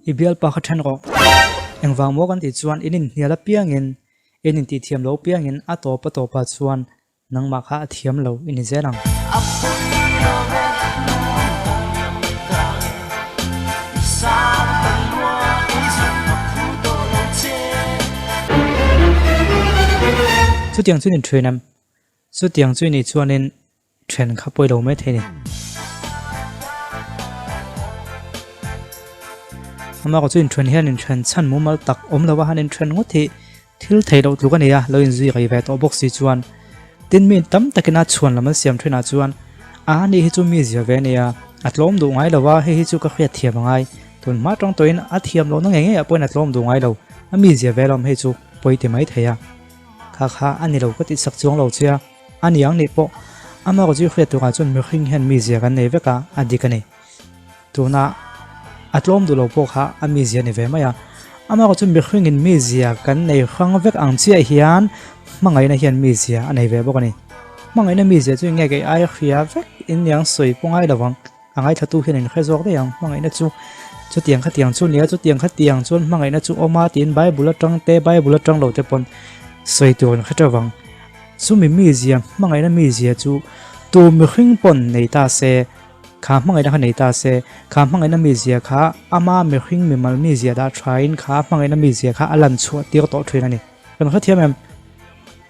I bialpa kha then rawh. Engvang maw kan tih chuan in inhnial apiangin, in intihthiam lo apiangin a tawp a tawpah chuan nangmah kha a thiam lo i ni zel ang. Chutiang chu in inthen em? Chutiang chu i nih chuanin Then kha pawi lo mai thei ni. Amah chu inthen hian inthen chhan mumal tak awm lo a han inthen ngawt hi thil thei loh tluk a ni a, lo inzui rei ve tawh bawk si chuan tin mi tam takin a chhuan lam an siam thinah chuan a ni hi chu mi zia ve a nia, a tlawm duh ngai lo a, hei hi chu ka hriat thiam a ngai, tun hma tang tawhin a thiam lohna ngei ngeiah pawhin a tlawm duh ngai lo, a mi zia ve lawm hei chu pawi ti mai thei a, kha kha a ni lo ka tihsak chuang lo che a. A ni ang nih pawh ama ka zui hriat turah chuan mihring hian mizia kan nei vek a, a dik a ni. Tuna a tlawm duh lo pawh kha a mizia ni ve mai a. Ama ka chu mihringin mizia kan nei hrang vek ang chiah hian hmangaihna hian mizia a nei ve bawk a ni. Hmangaihna mizia chu enge kei ai hria vek in niang sawi pawh ngai lo vang. A ngaithlatu hian in hre zawk daih ang. Hmangaihna chu chutiang khatiang chu nia, chutiang khatiang chuan hmangaihna chu awm a tiin Bible atang te, Bible atang lo te pawn sawi tur in hre teuh vang. Chumi mizia, hmangaihna mizia chu tu mihring pawn nei ta se, kha hmangaihna kha nei ta se, kha hmangaihna mizia kha ama mihring mimal mizia dah thain kha hmangaihna mizia kha a lan chhuah tir tawh thin a ni. Kan hrethiam em?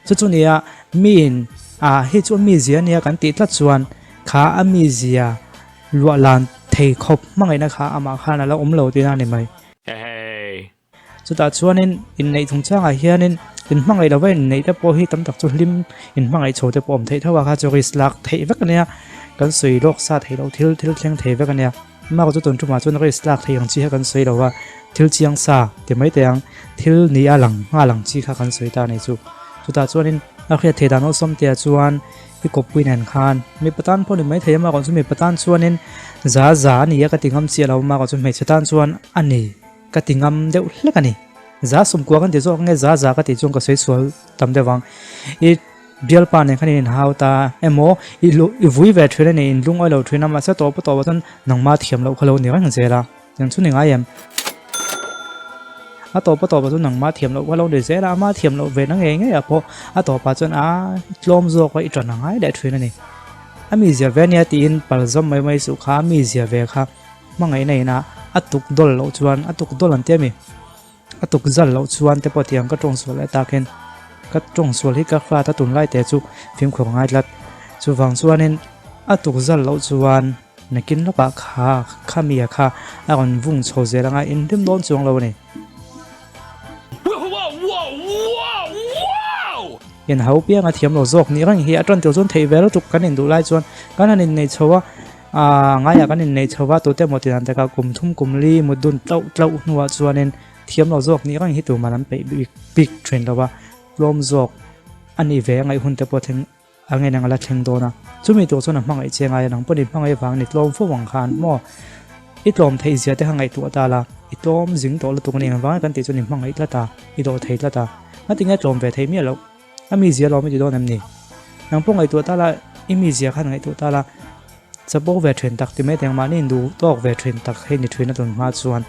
Chu chu nia miin a hei chu a mizia ania kan tih tlat chuan kha a mizia luah lan thei khawp hmangaihna kha amah khan a la awm lo tihna a ni mai. Chutah chuanin inneih chungchangah hianin inhmangaih lova inneih te pawh hi tam tak chu hlim inhmangaih chho te pawh awm theih tho a kha chu risk lak theih vek ania kan sawi lawk sa theih loh thil thil thleng thei vek ania. Mah chu tun tumah chuan risk lak theih ang chi kha kan sawi lo a, thil chiang sa ti mai teh ang, thil ni a lang nghal ang chi kha kan sawi ta a ni chu. Chutah chuanin a hriat theih dan awlsam te ah chuan i kawppui nen khan mipa tan pawh ni mai thei a, mah chu mipa tan chuanin za za a ni a ka ti ngam chiah lo a, mah chu hmeichhe tan chuan a ni ka ti ngam deuh hlek a ni. Za sumkua kan ti zawk nge za za ka tih chuan ka sawi sual tam deuh ang. I. Bialpa nen khan in inhau ta emaw, i lu i vui ve thin a ni, in lungawi lo thin a, mahse tawpa tawpa chuan nangma thiam loh kha lo ni reng zel a, eng chu ni ngai em? A tawpa tawpa chuan nangma thiam loh kha lo ni zel a, ama thiam loh ve na ngei ngei ah pawh a tawpah chuan a tlawm zawk a i tan a ngai leh thin a ni. A mizia ve ania tiin palzawm mai mai suh kha, a mizia ve kha hmangaihna inah a tuk dawl loh chuan a tuk dawl an ti a mi? A tuk zal loh chuan te pawh tiang ka tawng sual leh takin ka tawng sual hi ka hrat a tunlai te chu fimkhur ngai tlat. Chuvang chuanin a tuk zal loh chuan nakin lawkah kha khamia kha a rawn vung chho zel anga inhlim dawn chuang lo a ni. In ho pianga thiam lo zawk nih reng hi a tan tur chuan theih ve lutuk kan induh lai chuan kan han innei chho a. Aaa ngaiah kan inneih chho va tute maw ti dan takah kum thum kum li mut dun tlauh tlauh hnuah chuanin thiam lo zawk nih reng hi tumah an peih bik bik thin lo va, tlawm zawk a nih ve a ngaih hun te pawh thleng a ngen ang a la thleng dawn a, chumi tur chuan a hmangaih che ngai a nang pawhin hmangaih vang ni tlawm fo ang khan maw i tlawm theih zia te kha ngaihtuah ta la i tlawm zing tawh lutuk a ni ang vanga kan tih chuan i hmangaih tlat a i dawh thei tlat a ngatinge tlawm ve theih miah loh. A mizia lawm i ti dawn em ni? Nang pawh ngaihtuah ta la, i mizia khan ngaihtuah ta la, chapo ve thin tak ti mai teng mahni induh tawk ve thin tak hei ni thin a tun hma chuan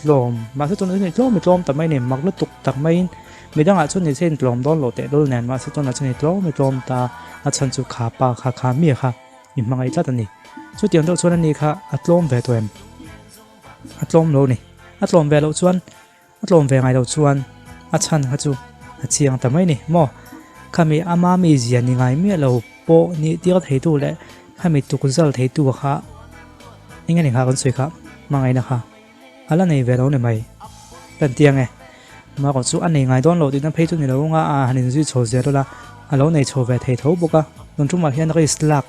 tlawm mahse tun chu tlawm i tlawm ta mai ni mak lutuk tak maiin midangah chuan ni se in tlawm dawn lo teh lul nen mahse tunah chuan i tlawm i tlawm ta a chhan chu kha pa kha kha mi kha i hmangaih tlat a ni. Chutiang deuh chuan ani kha a tlawm ve tawh em? A tlawm lo ni. A tlawm ve loh chuan A tlawm ve ngai lo chuan a chhan kha chu a chiang ta mai ni maw? Khami ama mizia ni ngai miah lo pawh nih tir theitu leh khami tukzal theitu kha eng nge kha kan sawi kha hmangaihna kha a la nei ve lo ni mai kan ti ang e. Amaherawh chu a nei ngai dawn lo tihna phei chu ni lo anga a han inzui chho zel ula a lo nei chho ve thei tho bawk a. Tun tumah hian risk lak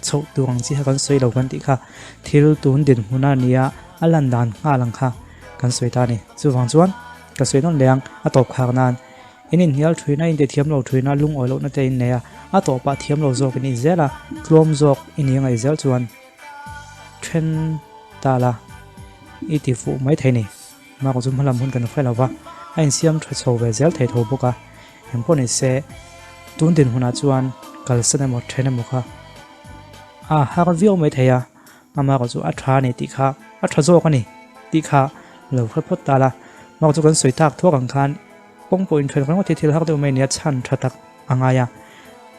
chhoh tur ang chi kha kan sawi lo kan tih kha thil tun dinhmun a nia a lan dan nghal ang kha kan sawi ta a ni. Chuvang chuan ka sawi nawn leh ang, a tawp khak nan in inhnial thuina, in tithiam lo thuina, lungawi lohna te in nei a, a tawpah thiam lo zawk in inzel a, tlawm zawk i ni angaih zel chuan then ta la i ti fuh mai thei ni. Mah chu hmalam hun kan hre lo va, a insiam tha chho ve zel thei tho bawk a, engpawh ni se tun dinhmunah chuan kalsan emaw then emaw kha a har viau mai thei a. Amah erawh chu a tha a ni tih kha, a tha zawk a ni tih kha Lo hre phawt ta la. Mak chu kan sawi tak thuak ang khan kawng pawh inthen ringawt hi thil har deuh mai nia chhan tha tak a ngai a.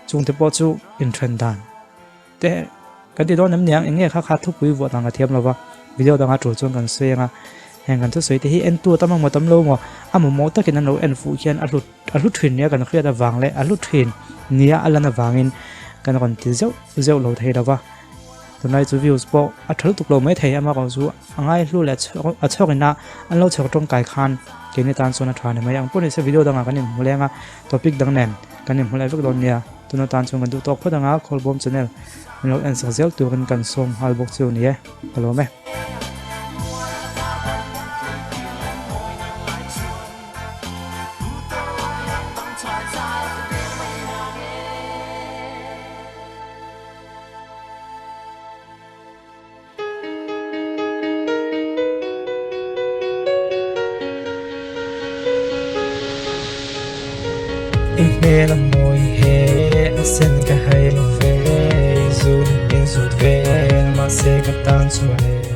Chungte pawh chu inthen dan te kan ti dawn em niang eng nge kha kha thupui vuah dan ka thiam lo va. Video danga tul chuan kan sawi ang a. Heng kan thusawi te hi entu a tam ang maw tam lo maw a mamawh takin an lo en fuh hian a hlut a hlu thin nia kan hriat avang leh a hlu thin nia a lan avangin kan rawn ti zeuh zeuh lo thei lo va. Tunlai chu views pawh a tha lutuk lo mai thei amaherawh chu a ngaihlu leh a chhawk ina an lo chhawk tawngkai khan keini tan chuan a tha ni mai ang pawh nise video dangah kan inhmu leng a topic dang nen kan inhmu leh vek dawn nia tuna tan chuan kan duh tawk phawt anga Khawlbawm channel min lo en sak zel turin kan sawm nghal bawk chu ni e ka lawm e. I hmel a mawi he a sen ka hai lo ve i zut in zut vel mahse ka tan chuan e.